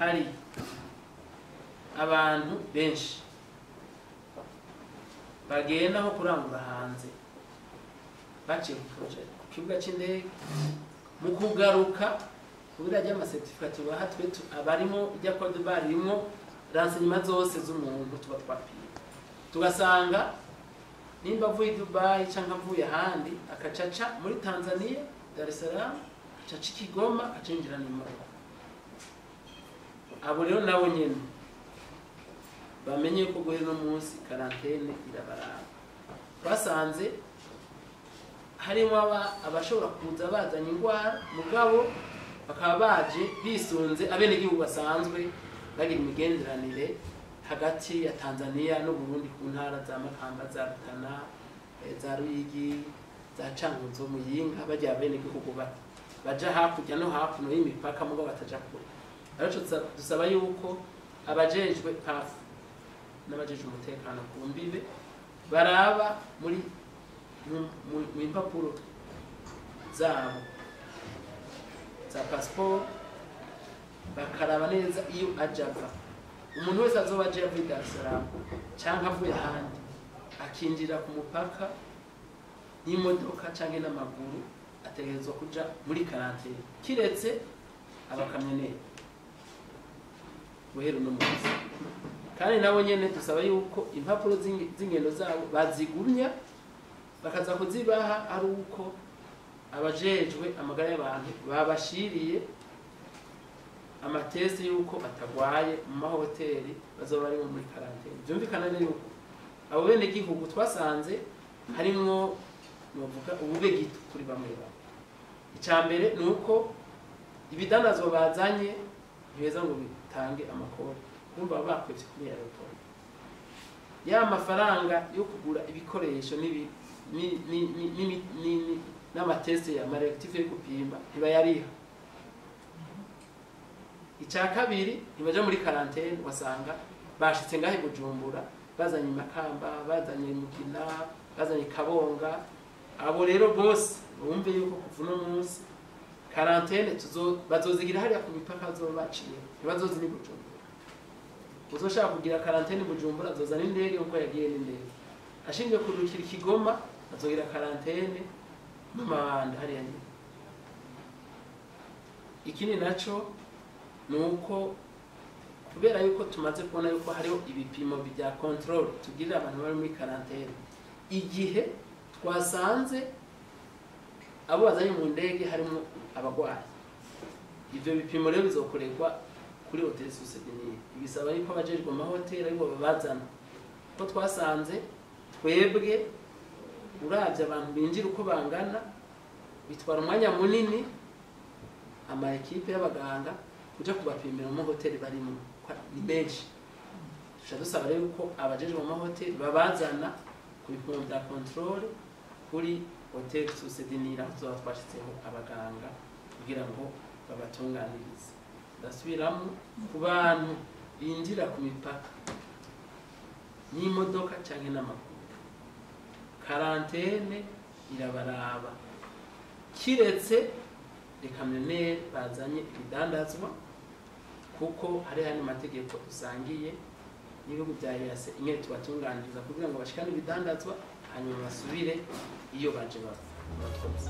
Hari abantu benshi bagenda nko kurangura hanze baciye ku kibuga c'indege, mu kugaruka kubera rya macertificat tubaha twe abarimo ijya code barre irimo renseignement zose z'umuntu tuba twapimye, tugasanga nimba avuye i Dubai canke avuye ahandi akacaca muri Tanzania, Dar es Salaam, akacaca i Kigoma, acinjira n'imodoka. Abo rero nabo nyene bamenye ko guhera uno munsi quarantaine irabaraba. Twasanze harimo abashobora kuza bazanye ingwara, mugabo bakaba baje bisunze abenegihugu basanzwe bagira imigenderanire hagati ya Tanzania n'u Burundi ku ntara za Makamba, za Rutana, za Ruyigi, za Cankuzo, Muyinga, bajya abenegihugu baja hakurya no hakuno y'imipaka mugabo bataja kure. Ariko dusaba yuko abajejwe PAF n'abajejwe umutekano ku mbibe baraba muri mu impapuro zabo za passport, bakaraba neza iyo aja ava. Umuntu wese azoba aje avuye Dar es Salaam canke avuye ahandi akinjira ku mupaka n'imodoka canke n'amaguru ategerezwa kuja muri quarantaine, kiretse abakamyoneri guhera uno munsi. Kandi nabo nyene dusaba yuko impapuro z'ingendo zabo bazigumya bakaza kuzibaha ari uko abajejwe amagara y'abantu babashiriye amatesti yuko batagwaye mu mahoteli bazoba bari muri quarantaine. Byumvikana neza yuko abo bene gihugu twasanze harimwo novuga ubube gito kuri bamwe bamwe. Icya mbere ni uko ibidandazwa bazanye ntibeza ngo bitange amakori, urumva baba bakwevye kuri aéroport. Ya mafaranga yo kugura ibikoresho n'amateste ya maréactif yo gupima ntibayariha. Icya kabiri, ntibaja muri quarantaine, wasanga bashitse ngahe Bujumbura bazanye Makamba, bazanye Mugina, bazanye Kabonga. Abo rero bose bumve yuko kuva uno munsi quarantaine bazozigira hariya ku mipaka bazoba baciye, ntibazozi ni Bujumbura. Uzoshaka kugira quarantaine Bujumbura azozana indege nkuko yagiye n'indege. Ashinzwe kurukira Kigoma azogira quarantaine mu mabanda hariya nyine. Ikindi naco ni uko kubera yuko tumaze kubona yuko hariho ibipimo bya contrôle tugirira abantu bari muri quarantaine, igihe twasanze abo bazanye mu ndege harimo abagwayi, ivyo bipimo rero bizokorerwa kuri hôtel Source du Nil. Bisaba yuko abajejwe amahoteli aribo babazana, ko twasanze twebwe uravye abantu binjira uko bangana bitwara umwanya munini ama équipe y'abaganga kuja kubapimira mu hoteli barimo ni benshi. Tuca dusaba rero yuko abajejwe mu mahoteli babazana ku bipimo bya contrôle kuri hôtel Source du Nil, aho tuzoba twashitseho abaganga kugira ngo babatunganirize. Ndasubiramo, ku bantu binjira ku mipaka n'imodoka canke n'amaguru, quarantaine irabaraba, kiretse les camionneurs bazanye ibidandazwa, kuko hari hano mategeko dusangiye n'ibihugu bya EAC ingene tubatunganiriza kugira ngo bashikane ibidandazwa hanyuma basubire iyo baje bava. Murakoze.